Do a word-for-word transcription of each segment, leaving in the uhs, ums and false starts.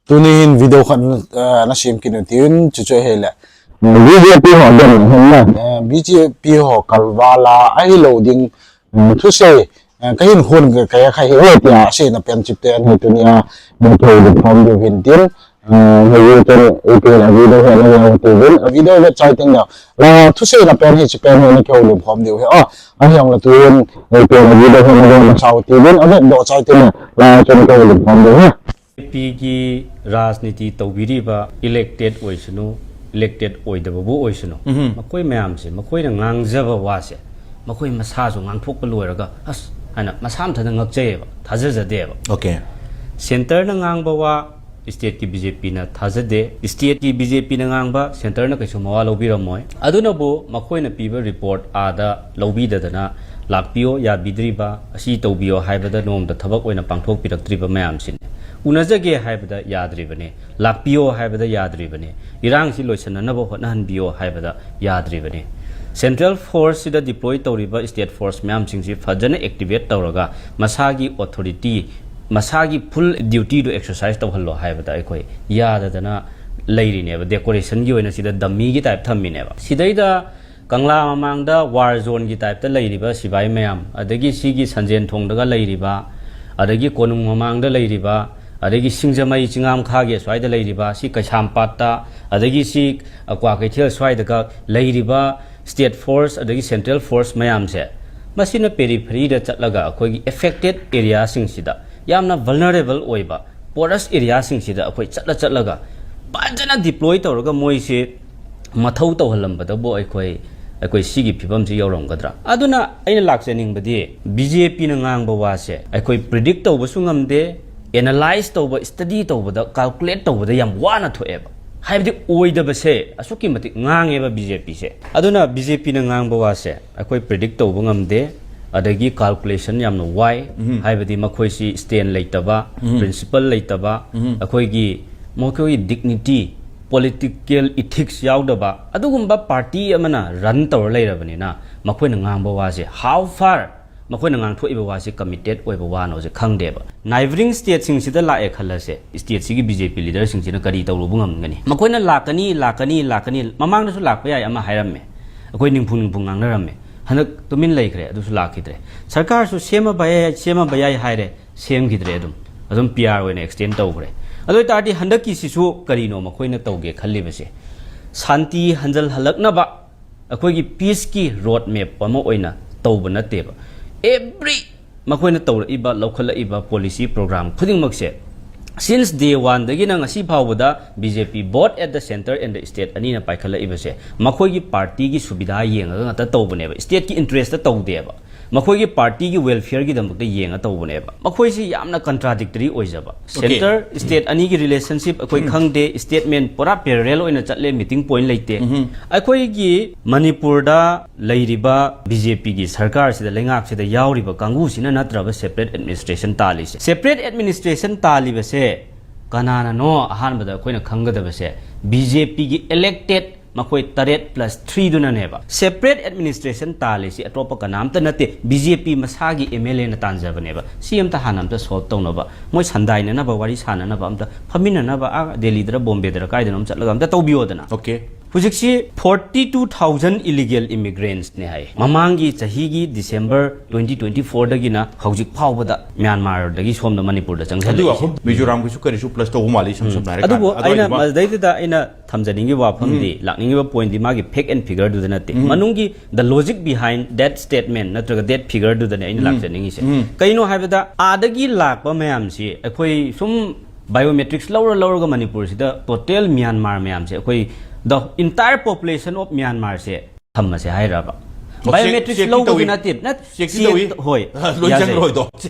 Tuni hin video khat, eh, na sem kit u tin, chuchu ahile. B J P ho den hin na. Eh, B J P ho kalvala ahilou ding, eh, thusei, eh, kahin hon ka, ka, ka hi, eh, tia, seina pen chip ten hi tunia, eh, kihoulim khom diu hin tin, eh, hiche chun, ipi la video hi na, na, ti vin, video le chai tin da. La, thuseina pen hi, chi pen hi na kihoulim khom diu hi. Ah, ahiang la tun, eh, ipi la video hi na, na, na, chau ti vin, a vet doh chai tin la, la chun kihoulim khom diu hi. B J P ki rajniti ꯇꯧꯕꯤꯔꯤꯕ elected ꯑꯣꯏꯁꯅꯨ, elected ꯑꯣꯏꯗꯕꯕꯨ ꯑꯣꯏꯁꯅꯨ, ꯎꯝꯍꯨꯝ꯫ ꯃꯈꯣꯏ ꯃꯌꯥꯝꯁꯦ, ꯃꯈꯣꯏꯅ ꯉꯥꯡꯖꯕ ꯋꯥꯁꯦ, ꯃꯈꯣꯏ ꯃꯁꯥꯁꯨ ꯉꯥꯡꯊꯣꯛꯄ ꯂꯣꯏꯔꯒ, "ꯑꯁ" ꯍꯥꯏꯅ ꯃꯁꯥ ꯃꯊꯟꯇ ꯉꯛꯆꯩꯌꯦꯕ, ꯊꯥꯖꯖꯗꯦꯕ꯫ Okay꯫ Centreꯅ ꯉꯥꯡꯕ ꯋꯥ, stateꯀꯤ B J Pꯅ ꯊꯥꯖꯗꯦ, stateꯀꯤ B J Pꯅ ꯉꯥꯡꯕ, Centreꯅ ꯀꯩꯁꯨ ꯃꯋꯥ ꯂꯧꯕꯤꯔꯝꯃꯣꯏ꯫ ꯑꯗꯨꯅꯕꯨ ꯃꯈꯣꯏꯅ ꯄꯤꯕ report ꯑꯥꯗ ꯂꯧꯕꯤꯗꯗꯅ, "ꯂꯥꯛꯄꯤꯌꯣ, ꯌꯥꯕꯤꯗ꯭ꯔꯤꯕ, ꯑꯁꯤ ꯇꯧꯕꯤꯌꯣ" ꯍꯥꯏꯕꯗ ꯅꯣꯡꯃꯇ ꯊꯕꯛ ꯑꯣꯏꯅ ꯄꯥꯡꯊꯣꯛꯄꯤꯔꯛꯇ꯭ꯔꯤꯕ ꯃꯌꯥꯝꯁꯤꯅꯤ꯫ "ꯎꯅꯖꯒꯦ" ꯍꯥꯏꯕꯗ ꯌꯥꯗ꯭ꯔꯤꯕꯅꯤ, "ꯂꯥꯛꯄꯤꯌꯣ" ꯍꯥꯏꯕꯗ ꯌꯥꯗ꯭ꯔꯤꯕꯅꯤ, "ꯏꯔꯥꯡꯁꯤ ꯂꯣꯏꯁꯤꯟꯅꯅꯕ ꯍꯣꯠꯅꯍꯟꯕꯤꯌꯣ" ꯍꯥꯏꯕꯗ ꯌꯥꯗ꯭ꯔꯤꯕꯅꯤ꯫ Central Forceꯁꯤꯗ deploy ꯇꯧꯔꯤꯕ state force ꯃꯌꯥꯝꯁꯤꯡꯁꯤ ꯐꯖꯅ activate ꯇꯧꯔꯒ ꯃꯁꯥꯒꯤ authority, ꯃꯁꯥꯒꯤ full dutyꯗꯨ exercise ꯇꯧꯍꯜꯂꯣ ꯍꯥꯏꯕꯗ ꯑꯩꯈꯣꯏ ꯌꯥꯗꯗꯅ ꯂꯩꯔꯤꯅꯦꯕ꯫ Decorationꯒꯤ ꯑꯣꯏꯅ ꯁꯤꯗ dummyꯒꯤ type ꯊꯝꯃꯤꯅꯦꯕ꯫ ꯁꯤꯗꯩꯗ ꯀꯪꯂꯥ ꯃꯃꯥꯡꯗ war zoneꯒꯤ typeꯇ ꯂꯩꯔꯤꯕ ꯁꯤꯐꯥꯏ ꯃꯌꯥꯝ, ꯑꯗꯒꯤ ꯁꯤꯒꯤ ꯁꯟꯖꯦꯟ ꯊꯣꯡꯗꯒ ꯂꯩꯔꯤꯕ, ꯑꯗꯒꯤ ꯀꯣꯅꯨꯡ ꯃꯃꯥꯡꯗ ꯂꯩꯔꯤꯕ, ꯑꯗꯒꯤ ꯁꯤꯡꯖꯃꯩ ꯆꯤꯡꯉꯥꯝꯈꯥꯒꯤ ꯑꯁ꯭ꯋꯥꯏꯗ ꯂꯩꯔꯤꯕ, ꯁꯤ ꯀꯩꯁꯥꯝꯄꯥꯠꯇ, ꯑꯗꯒꯤ ꯁꯤ, ꯑ, ꯀ꯭ꯋꯥꯀꯩꯊꯦꯜ ꯁ꯭ꯋꯥꯏꯗꯒ ꯂꯩꯔꯤꯕ state force ꯑꯗꯒꯤ central force ꯃꯌꯥꯝꯁꯦ, ꯃꯁꯤꯅ peripheryꯗ ꯆꯠꯂꯒ ꯑꯩꯈꯣꯏꯒꯤ affected areaꯁꯤꯡꯁꯤꯗ, ꯌꯥꯝꯅ vulnerable ꯑꯣꯏꯕ porous areaꯁꯤꯡꯁꯤꯗ ꯑꯩꯈꯣꯏ ꯆꯠꯂ ꯆꯠꯂꯒ ꯐꯖꯅ deploy ꯇꯧꯔꯒ ꯃꯣꯏꯁꯦ ꯃꯊꯧ ꯇꯧꯍꯜꯂꯝꯕꯗꯕꯨ ꯑꯩꯈꯣꯏ, ꯑꯩꯈꯣꯏ ꯁꯤꯒꯤ ꯐꯤꯕꯝꯁꯤ ꯌꯧꯔꯝꯒꯗ꯭ꯔꯥ? ꯑꯗꯨꯅ ꯑꯩꯅ ꯂꯥꯛꯆꯅꯤꯡꯕꯗꯤ, B J Pꯅ ꯉꯥꯡꯕ ꯋꯥꯁꯦ ꯑꯩꯈꯣꯏ predict ꯇꯧꯕꯁꯨ ꯉꯝꯗꯦ, analyse ꯇꯧꯕ, study ꯇꯧꯕꯗ, calculate ꯇꯧꯕꯗ ꯌꯥꯝ ꯋꯥꯅ ꯊꯣꯛꯑꯦꯕ꯫ ꯍꯥꯏꯕꯗꯤ ꯑꯣꯏꯗꯕꯁꯦ ꯑꯁꯨꯛꯀꯤ ꯃꯇꯤꯛ ꯉꯥꯡꯉꯦꯕ B J Pꯁꯦ꯫ ꯑꯗꯨꯅ B J Pꯅ ꯉꯥꯡꯕ ꯋꯥꯁꯦ ꯑꯩꯈꯣꯏ predict ꯇꯧꯕ ꯉꯝꯗꯦ, ꯑꯗꯒꯤ calculation ꯌꯥꯝꯅ ꯋꯥꯏ, ꯎꯝ꯫ ꯍꯥꯏꯕꯗꯤ ꯃꯈꯣꯏꯁꯤ stand ꯂꯩꯇꯕ, ꯎꯝ꯫ Principle ꯂꯩꯇꯕ, ꯎꯝ꯫ ꯑꯩꯈꯣꯏꯒꯤ, ꯃꯈꯣꯏꯒꯤ dignity, political ethics ꯌꯥꯎꯗꯕ ꯑꯗꯨꯒꯨꯝꯕ party ꯑꯃꯅ run ꯇꯧꯔ ꯂꯩꯔꯕꯅꯤꯅ, ꯃꯈꯣꯏꯅ ꯉꯥꯡꯕ ꯋꯥꯁꯦ how far ꯃꯈꯣꯏꯅ ꯉꯥꯡꯊꯣꯛꯏꯕ ꯋꯥꯁꯤ committed ꯑꯣꯏꯕ ꯋꯥꯅꯣꯁꯦ ꯈꯪꯗꯦꯕ꯫ Neighbouring stateꯁꯤꯡꯁꯤꯗ ꯂꯥꯛꯑꯦ ꯈꯜꯂꯁꯦ, stateꯁꯤꯒꯤ B J P leaderꯁꯤꯡꯁꯤꯅ ꯀꯔꯤ ꯇꯧꯔꯨꯕ ꯉꯝꯒꯅꯤ? ꯃꯈꯣꯏꯅ ꯂꯥꯛꯀꯅꯤ, ꯂꯥꯛꯀꯅꯤ, ꯂꯥꯛꯀꯅꯤ, ꯃꯃꯥꯡꯗꯁꯨ ꯂꯥꯛꯄ ꯌꯥꯏ ꯑꯃ ꯍꯥꯏꯔꯝꯃꯦ, ꯑꯩꯈꯣꯏ ꯅꯤꯡꯐꯨ ꯅꯤꯡꯐꯨ ꯉꯥꯡꯅꯔꯝꯃꯦ, ꯍꯟꯗꯛ ꯇꯨꯃꯤꯟ ꯂꯩꯈ꯭ꯔꯦ, ꯑꯗꯨꯁꯨ ꯂꯥꯛꯈꯤꯗ꯭ꯔꯦ꯫ ꯁꯔꯀꯥꯔꯁꯨ ꯁꯦꯝꯃꯕ ꯌꯥꯏ, ꯁꯦꯝꯃꯕ ꯌꯥꯏ ꯍꯥꯏꯔꯦ, ꯁꯦꯝꯈꯤꯗ꯭ꯔꯦ, ꯑꯗꯨꯝ, ꯑꯗꯨꯝ P R ꯑꯣꯏꯅ extend ꯇꯧꯈ꯭ꯔꯦ꯫ ꯑꯗꯨ ꯑꯣꯏꯇꯥꯔꯗꯤ ꯍꯟꯗꯛꯀꯤꯁꯤꯁꯨ ꯀꯔꯤꯅꯣ ꯃꯈꯣꯏꯅ ꯇꯧꯒꯦ ꯈꯜꯂꯤꯕꯁꯦ? ꯁꯥꯟꯇꯤ ꯍꯟꯖꯜꯍꯜꯂꯛꯅꯕ ꯑꯩꯈꯣꯏꯒꯤ peaceꯀꯤ road map ꯑꯃ ꯑꯣꯏꯅ ꯇꯧꯕ ꯅꯠꯇꯦꯕ꯫ Every ꯃꯈꯣꯏꯅ ꯇꯧꯔꯛꯏꯕ, ꯂꯧꯈꯠꯂꯛꯏꯕ policy program ꯈꯨꯗꯤꯡꯃꯛꯁꯦ, since day oneꯗꯒꯤꯅ ꯉꯁꯤ ꯐꯥꯎꯕꯗ B J P both at the centre and the state ꯑꯅꯤꯅ ꯄꯥꯏꯈꯠꯂꯛꯏꯕꯁꯦ, ꯃꯈꯣꯏꯒꯤ partyꯒꯤ ꯁꯨꯕꯤꯙꯥ ꯌꯦꯡꯉꯒ ꯉꯥꯛꯇ ꯇꯧꯕꯅꯦꯕ, stateꯀꯤ interestꯇ ꯇꯧꯗꯦꯕ꯫ ꯃꯈꯣꯏꯒꯤ partyꯒꯤ welfareꯒꯤꯗꯃꯛꯇ ꯌꯦꯡꯉ ꯇꯧꯕꯅꯦꯕ꯫ ꯃꯈꯣꯏꯁꯤ ꯌꯥꯝꯅ contradictory ꯑꯣꯏꯖꯕ꯫ Okay. Centre, state ꯑꯅꯤꯒꯤ relationship ꯑꯩꯈꯣꯏ ꯎꯝ꯫ ꯈꯪꯗꯦ, statement ꯄꯨꯔꯥ parallel ꯑꯣꯏꯅ ꯆꯠꯂꯦ, meeting point ꯂꯩꯇꯦ꯫ ꯎꯝ꯫ ꯑꯩꯈꯣꯏꯒꯤ ꯃꯅꯤꯄꯨꯔꯗ ꯂꯩꯔꯤꯕ B J Pꯒꯤ ꯁꯔꯀꯥꯔꯁꯤꯗ, ꯂꯩꯉꯥꯛꯁꯤꯗ ꯌꯥꯎꯔꯤꯕ ꯀꯥꯡꯕꯨꯁꯤꯅ ꯅꯠꯇ꯭ꯔꯕ separate administration ꯇꯥꯜꯂꯤꯁꯦ꯫ Separate administration ꯇꯥꯜꯂꯤꯕꯁꯦ ꯀꯅꯥꯅꯅꯣ? ꯑꯍꯥꯟꯕꯗ ꯑꯩꯈꯣꯏꯅ ꯈꯪꯒꯗꯕꯁꯦ, B J Pꯒꯤ elected ꯃꯈꯣꯏ ꯇꯔꯦꯠ plus threeꯗꯨꯅꯅꯦꯕ꯫ Separate administration ꯇꯥꯜꯂꯤꯁꯤ ꯑꯇꯣꯞꯄ ꯀꯅꯥꯝꯇ ꯅꯠꯇꯦ, B J P ꯃꯁꯥꯒꯤ M L Aꯅ ꯇꯥꯟꯖꯕꯅꯦꯕ꯫ ꯁꯤ ꯑꯝꯇ ꯍꯥꯟꯅ ꯑꯝꯇ solve ꯇꯧꯅꯕ, ꯃꯣꯏ ꯁꯟꯗꯥꯏꯅꯅꯕ, ꯋꯥꯔꯤ ꯁꯥꯟꯅꯅꯕ, ꯑꯝꯇ ꯐꯝꯃꯤꯟꯅꯅꯕ, ꯑꯥ, ꯗꯦꯜꯂꯤꯗꯔ ꯕꯣꯝꯕꯦꯗꯔ ꯀꯥꯏꯗꯅꯣ ꯑꯃ ꯆꯠꯂꯒ ꯑꯝꯇ ꯇꯧꯕꯤꯌꯣꯗꯅ꯫ Okay. ꯍꯧꯖꯤꯛꯁꯤ forty two thousand illegal immigrants ꯅꯦ ꯍꯥꯏ꯫ ꯃꯃꯥꯡꯒꯤ ꯆꯍꯤꯒꯤ December twenty twenty fourꯗꯒꯤꯅ ꯍꯧꯖꯤꯛ ꯐꯥꯎꯕꯗ ꯃ꯭ꯌꯥꯟꯃꯥꯔꯗꯒꯤ ꯁꯣꯝꯗ ꯃꯅꯤꯄꯨꯔꯗ ꯑꯗꯨꯒ ꯆꯪꯁꯤꯜꯂꯛꯏꯁꯦ꯫ ꯑꯩꯈꯣꯏ ꯃꯤꯖꯣꯔꯥꯝꯒꯤꯁꯨ ꯀꯔꯤꯁꯨ plus ꯇꯧꯕ ꯃꯥꯜꯂꯤ, ꯏꯁꯝ ꯎꯝ꯫ ꯁꯝꯅ ꯍꯥꯏꯔꯀꯥꯟꯗ꯫ ꯑꯗꯨꯕꯨ ꯑꯗꯨꯋꯥꯏꯒꯤ ꯑꯩꯅ ꯃꯥ- ꯃꯗꯩꯗꯨꯗ ꯑꯩꯅ ꯊꯝꯖꯅꯤꯡꯉꯤꯕ ꯋꯥꯐꯝꯗꯤ, ꯎꯝ꯫ ꯂꯥꯛꯅꯤꯡꯉꯤꯕ pointꯗꯤ ꯃꯥꯒꯤ fact and figureꯗꯨꯗ ꯅꯠꯇꯦ꯫ ꯎꯝ꯫ ꯃꯅꯨꯡꯒꯤ the logic behind that statement ꯅꯠꯇ꯭ꯔꯒ that figureꯗꯨꯗꯅꯦ ꯑꯩꯅ ꯎꯝ꯫ ꯂꯥꯛꯆꯅꯤꯡꯉꯤꯁꯦ꯫ ꯎꯝ꯫ ꯀꯩꯅꯣ ꯍꯥꯏꯕꯗ, ꯑꯥꯗꯒꯤ ꯂꯥꯛꯄ ꯃꯌꯥꯝꯁꯤ ꯑꯩꯈꯣꯏ ꯁꯨꯝ biometrics ꯂꯧꯔ ꯂꯧꯔꯒ ꯃꯅꯤꯄꯨꯔꯁꯤꯗ total ꯃ꯭ꯌꯥꯟꯃꯥꯔ ꯃꯌꯥꯝꯁꯦ, ꯑꯩꯈꯣꯏ the entire population of ꯃ꯭ꯌꯥꯟꯃꯥꯔꯁꯦ ꯊꯝꯃꯁꯦ ꯍꯥꯏꯔꯕ? ꯑꯣ, check, biometrics checkꯇꯤ ꯂꯧꯕꯒꯤ ꯇꯧꯏ꯫ ꯅꯠꯇꯦ, ꯅꯠ-, checkꯇꯤ check ꯇꯧꯏ꯫ ꯍꯣꯏ, ꯂꯣꯏ ꯌꯥꯖꯩ꯫ ꯆꯪꯉꯔꯣꯏꯗꯣ꯫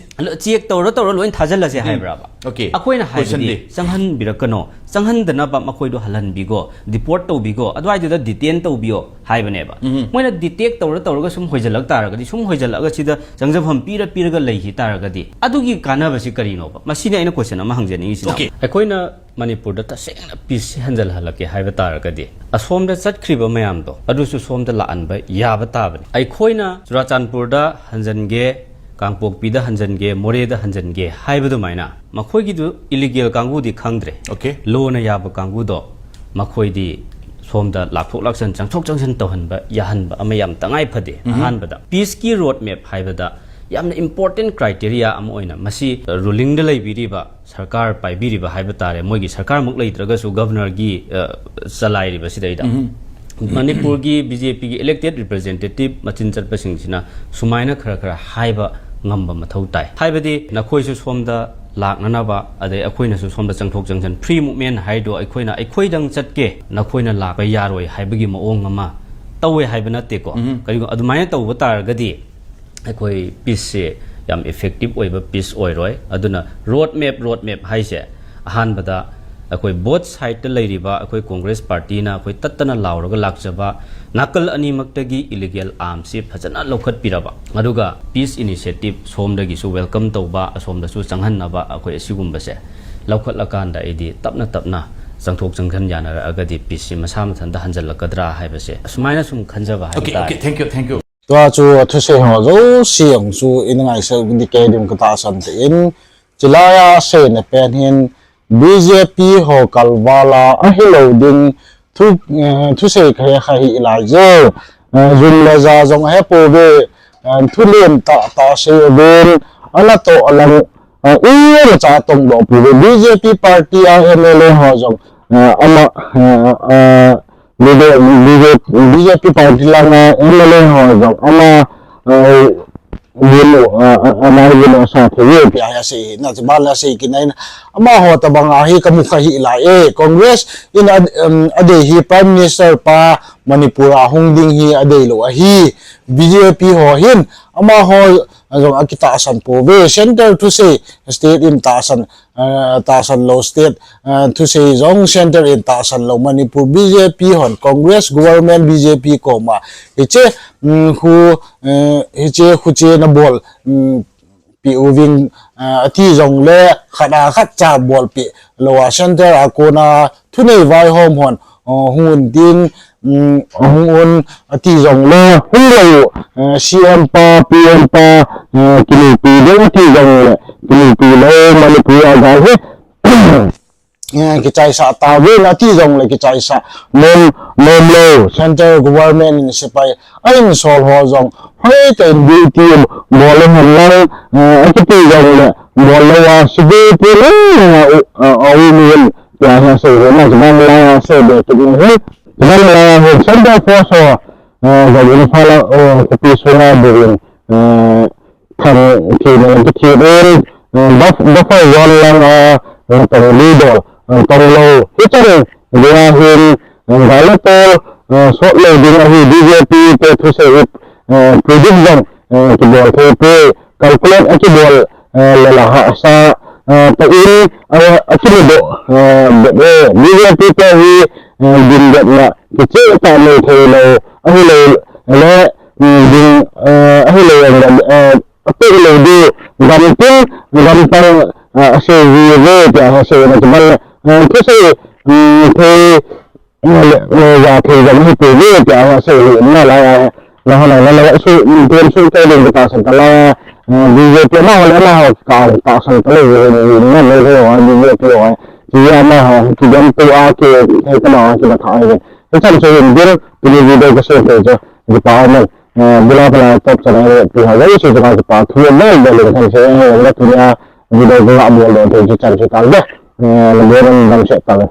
ꯂꯣ-, check ꯇꯧꯔ ꯇꯧꯔ ꯂꯣꯏ ꯊꯥꯖꯤꯜꯂꯁꯦ ꯎꯝ꯫ ꯍꯥꯏꯕ꯭ꯔꯕ? Okay꯫ ꯑꯩꯈꯣꯏꯅ ꯍꯥꯏꯕꯗꯤ, questionꯗꯤ? ꯆꯪꯍꯟꯕꯤꯔꯛꯀꯅꯣ, ꯆꯪꯍꯟꯗꯅꯕ ꯃꯈꯣꯏꯗꯣ ꯍꯜꯍꯟꯕꯤꯈꯣ, deport ꯇꯧꯕꯤꯈꯣ, ꯑꯗꯨꯋꯥꯏꯗꯨꯗ detain ꯇꯧꯕꯤꯌꯣ ꯍꯥꯏꯕꯅꯦꯕ꯫ ꯎꯝ꯫ ꯃꯣꯏꯅ detect ꯇꯧꯔ ꯇꯧꯔꯒ ꯁꯨꯝ ꯍꯣꯏꯖꯜꯂꯛ ꯇꯥꯔꯒꯗꯤ, ꯁꯨꯝ ꯍꯣꯏꯖꯜꯂꯛꯑꯒ ꯁꯤꯗ ꯆꯪꯖꯐꯝ ꯄꯤꯔ ꯄꯤꯔꯒ ꯂꯩꯈꯤ ꯇꯥꯔꯒꯗꯤ, ꯑꯗꯨꯒꯤ ꯀꯥꯟꯅꯕꯁꯤ ꯀꯔꯤꯅꯣꯕ? ꯃꯁꯤꯅꯤ ꯑꯩꯅ question ꯑꯃ ꯍꯪꯖꯅꯤꯡꯉꯤꯁꯤꯅ꯫ Okay꯫ ꯑꯩꯈꯣꯏꯅ ꯃꯅꯤꯄꯨꯔꯗ ꯇꯁꯦꯡꯅ peace ꯁꯤ ꯍꯟꯖꯜꯍꯜꯂꯛꯀꯦ ꯍꯥꯏꯕ ꯇꯥꯔꯒꯗꯤ, ꯑꯁꯣꯝꯗ ꯆꯠꯈ꯭ꯔꯤꯕ ꯃꯌꯥꯝꯗꯣ, ꯑꯗꯨꯁꯨ ꯁꯣꯝꯗ ꯂꯥꯛꯍꯟꯕ ꯌꯥꯕ ꯇꯥꯕꯅꯤ꯫ ꯑꯩꯈꯣꯏꯅ ꯆꯨꯔꯥꯆꯥꯟꯄꯨꯔꯗ ꯍꯟꯖꯟꯒꯦ, ꯀꯥꯡꯄꯣꯛꯄꯤꯗ ꯍꯟꯖꯟꯒꯦ, ꯃꯣꯔꯦꯗ ꯍꯟꯖꯟꯒꯦ ꯍꯥꯏꯕ ꯑꯗꯨꯃꯥꯏꯅ꯫ ꯃꯈꯣꯏꯒꯤꯗꯨ ꯏꯂꯤꯒꯦꯜ ꯀꯥꯡꯕꯨꯗꯤ ꯈꯪꯗ꯭ꯔꯦ꯫ Okay. ꯂꯣꯅ ꯌꯥꯕ ꯀꯥꯡꯕꯨꯗꯣ, ꯃꯈꯣꯏꯗꯤ ꯁꯣꯝꯗ ꯂꯥꯛꯊꯣꯛ ꯂꯥꯛꯁꯟ, ꯆꯪꯊꯣꯛ ꯆꯪꯁꯤꯟ ꯇꯧꯍꯟꯕ ꯌꯥꯍꯟꯕ ꯑꯃ ꯌꯥꯝ ꯇꯉꯥꯏ ꯐꯗꯦ꯫ ꯎꯝ꯫ ꯑꯍꯥꯟꯕꯗ ꯄꯤꯁꯀꯤ ꯔꯣꯗ ꯃꯦꯞ ꯍꯥꯏꯕꯗ ꯌꯥꯝꯅ ꯏꯝꯄꯣꯔꯇꯦꯟ ꯀ꯭ꯔꯥꯏꯇꯦꯔꯤꯌꯥ ꯑꯃ ꯑꯣꯏꯅ ꯃꯁꯤ, ꯑ, ꯔꯨꯂꯤꯡꯗ ꯂꯩꯕꯤꯔꯤꯕ, ꯁꯔꯀꯥꯔ ꯄꯥꯏꯕꯤꯔꯤꯕ ꯍꯥꯏꯕ ꯇꯥꯔꯦ, ꯃꯣꯏꯒꯤ ꯁꯔꯀꯥꯔꯃꯛ ꯂꯩꯇ꯭ꯔꯒꯁꯨ ꯒꯚꯔꯅꯔꯒꯤ, ꯑ, ꯆꯂꯥꯏꯔꯤꯕꯁꯤꯗꯩꯗ ꯎꯝ꯫ ꯃꯅꯤꯄꯨꯔꯒꯤ ꯕꯤ ꯖꯦ ꯄꯤꯒꯤ ꯏꯂꯦꯛꯇꯦꯗ ꯔꯤꯄ꯭ꯔꯖꯦꯟꯇꯦꯇꯤꯚ ꯃꯆꯤꯟ ꯆꯠꯄꯁꯤꯡꯁꯤꯅ ꯁꯨꯃꯥꯏꯅ ꯈꯔ ꯈꯔ ꯍꯥꯏꯕ ꯉꯝꯕ ꯃꯊꯧ ꯇꯥꯏ꯫ ꯍꯥꯏꯕꯗꯤ ꯅꯈꯣꯏꯁꯨ ꯁꯣꯝꯗ ꯂꯥꯛꯅꯅꯕ, ꯑꯗꯩ ꯑꯩꯈꯣꯏꯅꯁꯨ ꯁꯣꯝꯗ ꯆꯪꯊꯣꯛ ꯆꯪꯁꯤꯟ, ꯐ꯭ꯔꯤ ꯃꯨꯚꯃꯦꯟ ꯍꯥꯏꯗꯣ ꯑꯩꯈꯣꯏꯅ, ꯑꯩꯈꯣꯏꯗꯪ ꯆꯠꯀꯦ, ꯅꯈꯣꯏꯅ ꯂꯥꯛꯄ ꯌꯥꯔꯣꯏ ꯍꯥꯏꯕꯒꯤ ꯃꯑꯣꯡ ꯑꯃ ꯇꯧꯋꯦ ꯍꯥꯏꯕ ꯅꯠꯇꯦꯀꯣ꯫ ꯎꯝ꯫ ꯀꯔꯤꯒꯨꯝꯕ ꯑꯗꯨꯃꯥꯏꯅ ꯇꯧꯕ ꯇꯥꯔꯒꯗꯤ ꯑꯩꯈꯣꯏ ꯄꯤꯁꯁꯦ ꯌꯥꯝ ꯏꯐꯦꯛꯇꯤꯚ ꯑꯣꯏꯕ ꯄꯤꯁ ꯑꯣꯏꯔꯣꯏ꯫ ꯑꯗꯨꯅ ꯔꯣꯗ ꯃꯦꯞ, ꯔꯣꯗ ꯃꯦꯞ ꯍꯥꯏꯁꯦ ꯑꯍꯥꯟꯕꯗ ꯑꯩꯈꯣꯏ ꯕꯣꯠ ꯁꯥꯏꯗꯇ ꯂꯩꯔꯤꯕ ꯑꯩꯈꯣꯏ ꯀꯣꯡꯒ꯭ꯔꯦꯁ ꯄꯥꯔꯇꯤꯅ ꯑꯩꯈꯣꯏ ꯇꯠꯇꯅ ꯂꯥꯎꯔꯒ ꯂꯥꯛꯆꯕ ꯅꯥꯀꯜ ꯑꯅꯤꯃꯛꯇꯒꯤ ꯏꯂꯤꯒꯦꯜ ꯑꯥꯔꯝꯁꯤ ꯐꯖꯅ ꯂꯧꯈꯠꯄꯤꯔꯕ, ꯑꯗꯨꯒ ꯄꯤꯁ ꯏꯅꯤꯁꯤꯌꯦꯇꯤꯚ ꯁꯣꯝꯗꯒꯤꯁꯨ ꯋꯦꯜꯀꯝ ꯇꯧꯕ, ꯑꯁꯣꯝꯗꯁꯨ ꯆꯪꯍꯟꯅꯕ ꯑꯩꯈꯣꯏ ꯑꯁꯤꯒꯨꯝꯕꯁꯦ ꯂꯧꯈꯠꯂꯀꯥꯟꯗ ꯑꯩꯗꯤ ꯇꯞꯅ ꯇꯞꯅ ꯆꯪꯊꯣꯛ ꯆꯪꯁꯤꯟ ꯌꯥꯅꯔꯛꯑꯒꯗꯤ ꯄꯤꯁꯁꯤ ꯃꯁꯥ ꯃꯊꯟꯇ ꯍꯟꯖꯜꯂꯛꯀꯗ꯭ꯔꯥ ꯍꯥꯏꯕꯁꯦ ꯑꯁꯨꯃꯥꯏꯅ ꯁꯨꯝ ꯈꯟꯖꯕ ꯍꯥꯏꯕ Okay, ꯇꯥꯔꯦ꯫ Okay, thank you, thank you. Tua chu athusei ho jouse jong chu ina ngaisah ding kei ding katahsan tan. Chulaiya seina pen hin B J P ho kalval a ahilou ding thu, eh, thusei kahe kha hih lai jeh. Eh, jum le ja jong ahepouve, eh, thulen tah tah sei uvin, anatoh alang, eh, imacha atongdoh pouve. B J P party a M L A ho jong, eh, ama, eh, eh, B J, B J, B J P party langa M L A ho jong ama, eh, gin u, eh, eh, ama gin u asah thei e tia hi asei hi. Na, chuban le asei kit na in, amaho tabang a hi kamu kha hih lai e. Congress in a, um, adei hi Prime Minister pa Manipur a hung ding hi adeilou ahi. B J P ho hin amaho jong akitahsan pouve. Center thusei state in tahsan, eh, tahsan lou state, eh, thusei jong center in tahsan lou. Manipur B J P hon, Congress government B J P koma hiche, mm, khu, eh, hiche khuche nabol, mm, peh uving, eh, ati jongle khat a khat cha bolpeh lou a center a kona thunei vaihom hon, eh, hung un tin, um, hung un ati jongle hung lou, eh, C M pa, P M pa, eh, kinupi ding ati jongle kinupi lou, Manipur a gal hi, eh, kichaisah tauvin ati jongle kichaisah nom, nom lou, center government in sepai ahin sol ho jong hoitah in duty bol lou hen lang, eh, akiti jongle bol lou a, civil te lou a, a, a, um in, tia hi asei hi na, chuban la asei be kit na hi. Chuban la hi Central Force ho, eh, jong in phala, eh, khopi sunga bou in, eh, thang thei na kithi in, eh, buff-, buffer zone lang a, eh, tong lou dol, eh, tong lou. Hichan, dia hin, eh, gal le tol, eh, sot lou ding ahi. B J P te thusei hi, eh, predict jong, eh, kibol thei poi. Calculate akibol, eh, le la hahsa, eh, tah in, eh, akimudoh, eh, bep e. B J P te hi, eh, ding bep na kicheh tah nei thei lou, ahilou le, mm, ding, eh, ahilou le, eh, apeh lou ding, gam tin, gam pang, eh, asei ji ve, tia asei na chuban le, eh, thusei, mm, thei, eh, le, le, ja thei jong hi peuve tia asei hi na la, la ha la la la su, pen su te ding katahsan ta la, eh, B J P na ho le na ho katahsan ta le, na le ho, B J P ho, ti ya na ho, ti jam tu a ke, ke ka na ho, ki na tha ai. Hichan chu hin din, tuni video kasei thei chu, kipa amen, eh, bula pala top channel, pi ha, jai su ka kipa, thu le le le kan se, eh, la tunia, video ka bol lo thei chu chan chu tal de, eh, le le dam se tal.